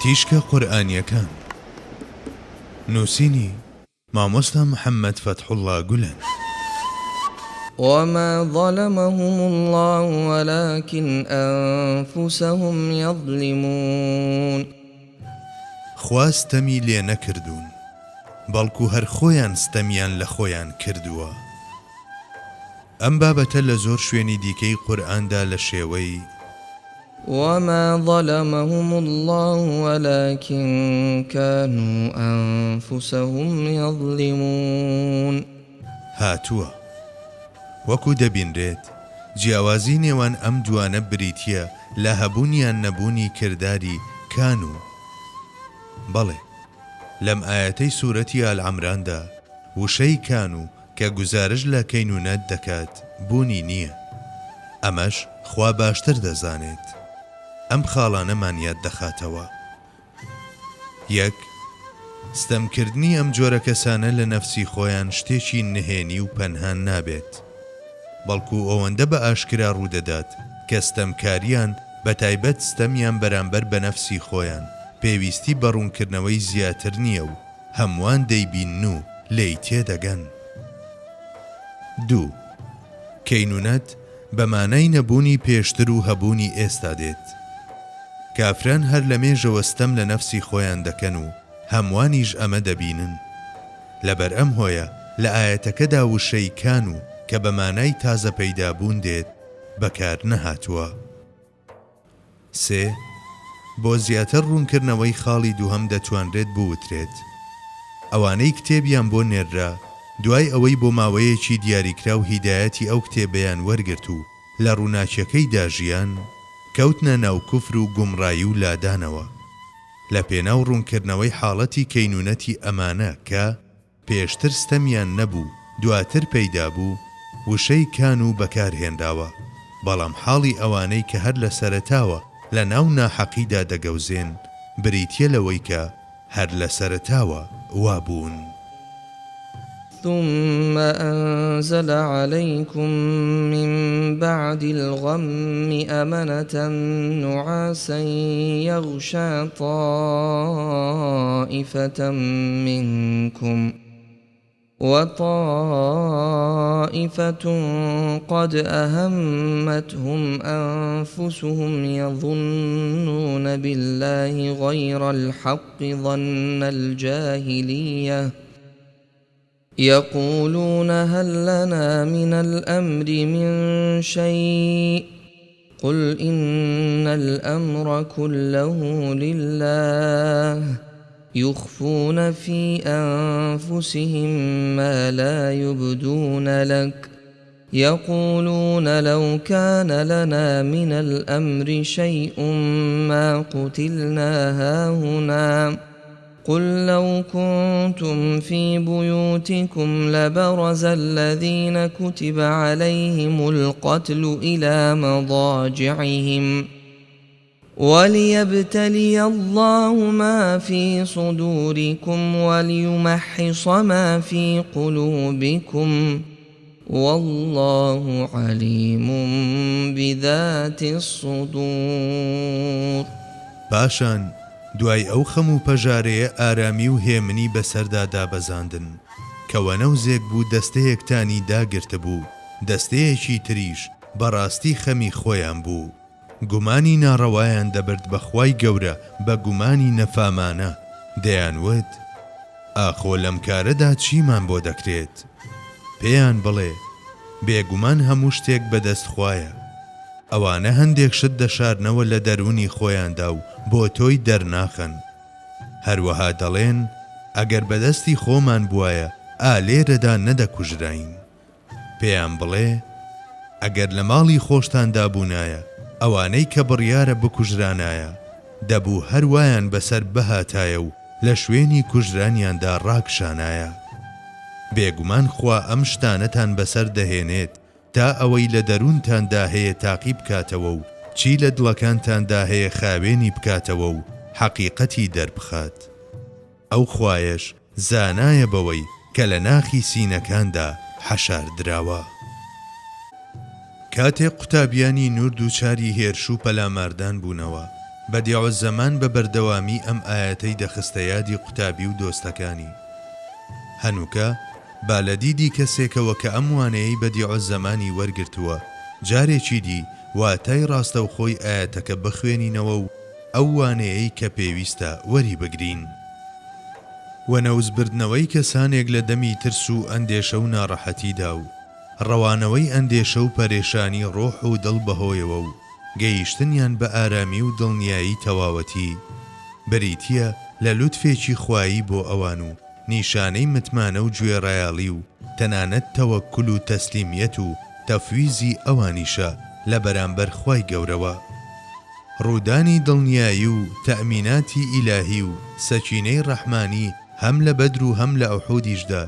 تیشکە قورئانیەکان. نووسینی، مامۆستا محەممەد فەتحوڵڵا گولەن. وما ظلمهم اللە ولکن انفسهم یظلمون. خوا ستەمی لێ نەکردوون، بەڵکو هەر خۆیان ستەمیان لە خۆیان کردووە. ئەم بابەتە لە زۆر شوێنی دیکەی قورئاندا لە شێوەی. وما ظلمهم اللە ولکن کانوا انفسهم یظلمون. هاتووە. وەکو دەبینرێت جیاوازی نێوان ئەم دوانە بریتییە لە هەبوون یان نەبوونی کرداری، کانوا. بەڵێ لەم ئایەتەی سورەتی ئالعمراندا وشەی، کانوا، کە گوزارشت لە کەینونەت دەکات بوونی نییە. ئەمەش خوا باشتر دەزانێت. ئەم خاڵانەمان یاد دەخاتەوە. یەک، ستەمکردنی ئەم جۆرە کەسانە لە نەفسی خۆیان شتێکی نهێنی و پەنهان نابێت، بەڵکو ئەوەندە بە ئاشکرا ڕوودەدات کە ستەمکاریان بەتایبەت ستەمیان بەرامبەر بە نەفسی خۆیان پێویستی بە ڕوونکردنەوەی زیاتر نییە و هەمووان دەیبینن و لێی تێدەگەن. دوو، کەینونەت بە مانای نەبوونی پێشتر و هەبوونی ئێستا دێت. کافران هەر لە مێژەوە ستەم لە نەفسی خۆیان دەکەن و هەمووانیش ئەمە دەبینن. لەبەر ئەم هۆیە لە ئایەتەکەدا وشەی کانو کە بە مانای تازە پەیدابوون دێت بەکار نەهاتووە. سێ، بۆ زیاتر ڕوونکردنەوەی خاڵی دووهەم دەتوانرێت بوترێت، ئەوانەی کتێبیان بۆ نێررا دوای ئەوەی بۆ ماوەیەکی دیاریکراو هیدایەتی ئەو کتێبەیان وەرگرت و لە ڕووناکیەکەیدا ژیان، کەوتنە ناو کوفر و گومڕایی و لادانەوە. لە پێناو ڕوونکردنەوەی حاڵەتی کەینونەتی ئەمانە کە، پێشتر ستەمیان نەبوو دواتر پەیدا بوو، وشەی کانو بەکار هێنراوە، بەڵام حاڵی ئەوانەی کە هەر لە سەرەتاوە لە ناو ناحەقیدا دەگەوزێن بریتیە لەوەی کە هەر لە سەرەتاوە وا بوون. ثم انزل علیکم من بعد الغم امنة نعاسا یغشی طائفة منکم وطائفة قد اهمتهم انفسهم یظنون باللە غیر الحق ظن الجاهلیة یقولون هل لنا من الامر من شیء قل ان الامر كله لله يخفون في انفسهم ما لا يبدون لك يقولون لو كان لنا من الامر شيء ما قتلنا هاهنا قل لو كنتم في بيوتكم لبرز الذين كتب عليهم القتل إلى مضاجعهم وليبتلي الله ما في صدوركم وليمحص ما في قلوبكم واللە علیم بذات الصدور. پاشان دوای ئەو خەم و پەژارەیە ئارامی و هێمنی بەسەردا دابەزاندن، کە وەنەوزێک بوو دەستەیەکتانی داگرتبوو، دەستەیەکی تریش بەڕاستی خەمی خۆیان بوو. گومانی ناڕەوایان دەبرد بە خوای گەورە بە گومانی نەفامانە، دەیان وت، ئاخۆ لەم کارەدا چیمان بۆ دەکرێت؟ پێیان بڵێ، بێگومان هەموو شتێک بە دەست خوایە. ئەوانە هەندێک شت دەشارنەوە لە دەروونی خۆیاندا و بۆ تۆی دەرناخەن. هەروەها دەڵێن، ئەگەر بە دەستی خۆمان بوایە ئا لێرەدا نەدەکوژراین. پێیان بڵێ، ئەگەر لە ماڵی خۆشتاندا بوونایە، ئەوانەی کە بڕیارە بکوژرانایە، دەبوو هەر وایان بەسەر بهاتایە و لە شوێنی کوژرانیاندا ڕاکشانایە. بێگومان خوا ئەم شتانەتان بەسەر دەهێنێت تا ئەوەی لە دەروونتاندا هەیە تاقی بکاتەوە و چی لە دڵەکانتاندا هەیە خاوێنی بکاتەوە و حەقیقەتی دەربخات. ئەو خوایەش زانایە بەوەی کە لە ناخی سینەکاندا حەشاردراوە. کاتێک قوتابیانی نور دووچاری هێرش و پەلاماردان بوونەوە، بەدیعوزەمان بە بەردەوامی ئەم ئایەتەی دەخستە یادی قوتابی و دۆستەکانی. هەنووکە با لە دیدی کەسێکەوە کە ئەم وانەیەی بەدیعوزەمانی وەرگرتووە، جارێکی دی واتای ڕاستەوخۆی ئایەتەکە بخوێنینەوە و ئەو وانەیەی کە پێویستە وەریبگرین. وەنەوزبردنەوەی کەسانێک لە دەمی ترس و ئەندێشە و ناڕەحەتیدا و ڕەوانەوەی ئەندێشە و پەرێشانی ڕۆح و دڵ بەهۆیەوە و گەیشتنیان بە ئارامی و دڵنیایی تەواوەتی، بریتییە لە لوتفێکی خوایی بۆ ئەوان و نیشانەی متمانە و گوێڕایەڵی و تەنانەت تەوەکول و تەسلیمیەت و تەفویزی ئەوانیشە لە بەرامبەر خوای گەورەوە. ڕوودانی دڵنیایی و تەئمیناتی ئیلاهی و سەکینەی ڕەحمانی هەم لە بەدر و هەم لە ئوحودیشدا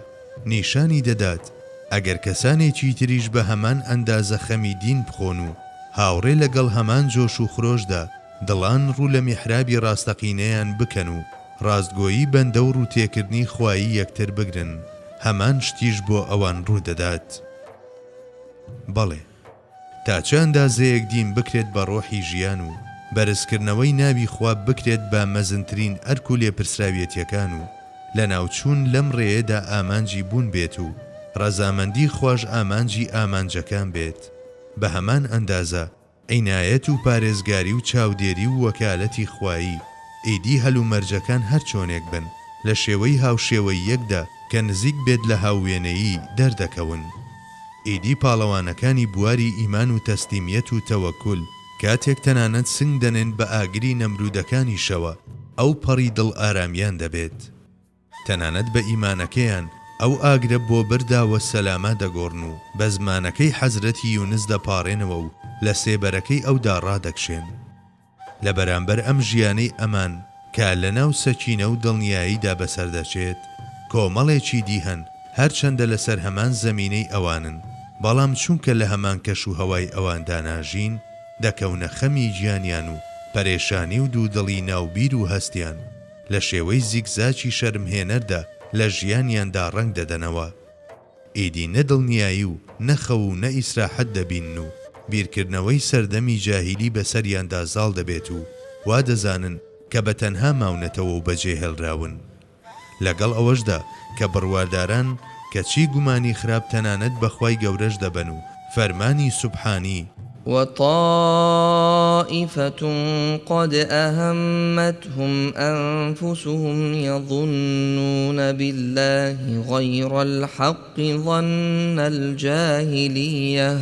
نیشانی دەدات ئەگەر کەسانێکی تریش بە هەمان ئەندازە خەمی دین بخۆن و هاوڕێ لەگەڵ هەمان جۆش و خرۆشدا دڵان ڕوو لە میحرابی ڕاستەقینەیان بکەن و ڕاستگۆیی بەندە و ڕووتێکردنی خوایی یەکتر بگرن هەمان شتیش بۆ ئەوان ڕوودەدات. بەڵێ. تا چ ئەندازەیەک دین بکرێت بە ڕۆحی ژیان و بەرزکردنەوەی ناوی خوا بکرێت بە مەزنترین ئەرک و لێپرسراویەتیەکان و لەناوچوون لەم ڕێیەدا ئامانجی بوون بێت و ڕەزامەندی خواش ئامانجی ئامانجەکان بێت بە هەمان ئەندازە عینایەت و پارێزگاری و چاودێری و وەکالەتی خوایی، ئیدی هەلومەرجەکان هەر چۆنێک بن، لە شێوەی هاوشێوەییەکدا کە نزیک بێت لە هاووێنەیی، دەردەکەون. ئیدی پاڵەوانەکانی بواری ئیمان و تەسلیمیەت و تەوەکول، کاتێک تەنانەت سنگ دەنێن بە ئاگری نەمرودەکانیشەوە، ئەو پەڕی دڵ ئارامیان دەبێت. تەنانەت بە ئیمانەکەیان ئەو ئاگرە بۆ بردا وەسەلاما دەگۆڕن و بە زمانەکەی حەزرەتی یونس دەپاڕێنەوە و لە سێبەرەکەی ئەودا ڕادەکشێن. لە بەرامبەر ئەم ژیانەی ئەمان کە لە ناو سەکینە و دڵنیاییدا بەسەر دەچێت، کۆمەڵێکی دی هەن هەرچەندە لەسەر هەمان زەمینەی ئەوانن، بەڵام چونکە لە هەمان کەش و هەوای ئەواندا ناژین، دەکەونە خەمی گیانیان و پەرێشانی و دوودڵی ناو بیر و هەستیان. لە شێوەی زیگزاکی شەرمهێنەردا لە ژیانیاندا ڕەنگ دەدەنەوە. ئیدی نە دڵنیایی و نە خەو و نە ئیسراحەت دەبینن و بیرکردنەوەی سەردەمی جاهیلی بەسەریاندا زاڵ دەبێت و وا دەزانن کە بە تەنها ماونەتەوە و بەجێهێڵراون. لەگەڵ ئەوەشدا کە بڕوارداران کەچی گومانی خراپ تەنانەت بە خوای گەورەش دەبەن و فەرمانی سوبحانی، وطائفة قد أهمتهم أنفسهم يظنون بالله غير الحق ظن الجاهلية.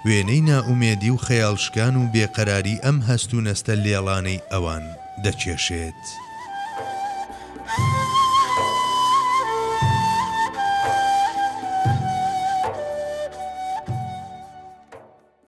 وێنەی نائومێدی و خەیاڵشکان و بێقەراری ئەم هەست و نەستە لێڵانەی ئەوان دەکێشێت.